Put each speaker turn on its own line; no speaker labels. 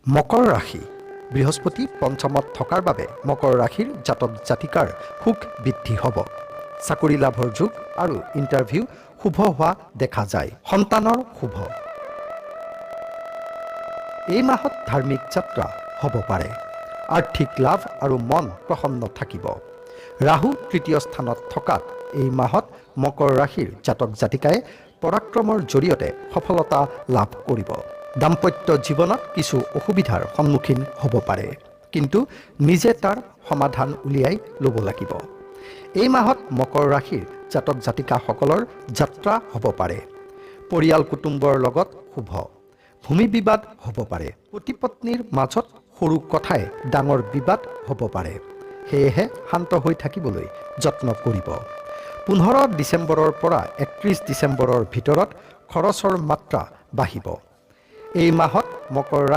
মকৰ ৰাশি। বৃহস্পতি পঞ্চমত থকাৰ বাবে মকৰ ৰাশিৰ জাতক জাতিকাৰ সুখ বৃদ্ধি হ'ব। চাকৰি লাভৰ যোগ আৰু ইণ্টাৰভিউ শুভ হোৱা দেখা যায়। সন্তানৰ শুভ। এই মাহত ধাৰ্মিক যাত্ৰা হ'ব পাৰে। আৰ্থিক লাভ আৰু মন প্ৰসন্ন থাকিব। ৰাহু তৃতীয় স্থানত থকাত এই মাহত মকৰ ৰাশিৰ জাতক জাতিকাই পৰাক্ৰমৰ জৰিয়তে সফলতা লাভ কৰিব। দাম্পত্য জীৱনত কিছু অসুবিধাৰ সন্মুখীন হ'ব পাৰে, কিন্তু নিজে তাৰ সমাধান উলিয়াই ল'ব লাগিব। এই মাহত মকৰ ৰাশিৰ জাতক জাতিকাসকলৰ যাত্ৰা হ'ব পাৰে। পৰিয়াল কুটুম্বৰ লগত শুভ। ভূমি বিবাদ হ'ব পাৰে। পতি পত্নীৰ মাজত সৰু কথাই ডাঙৰ বিবাদ হ'ব পাৰে, সেয়েহে শান্ত হৈ থাকিবলৈ যত্ন কৰিব। 15 ডিচেম্বৰৰ পৰা 31 ডিচেম্বৰৰ ভিতৰত খৰচৰ মাত্ৰা বাঢ়িব। এই মাহত মকৰ ৰাশি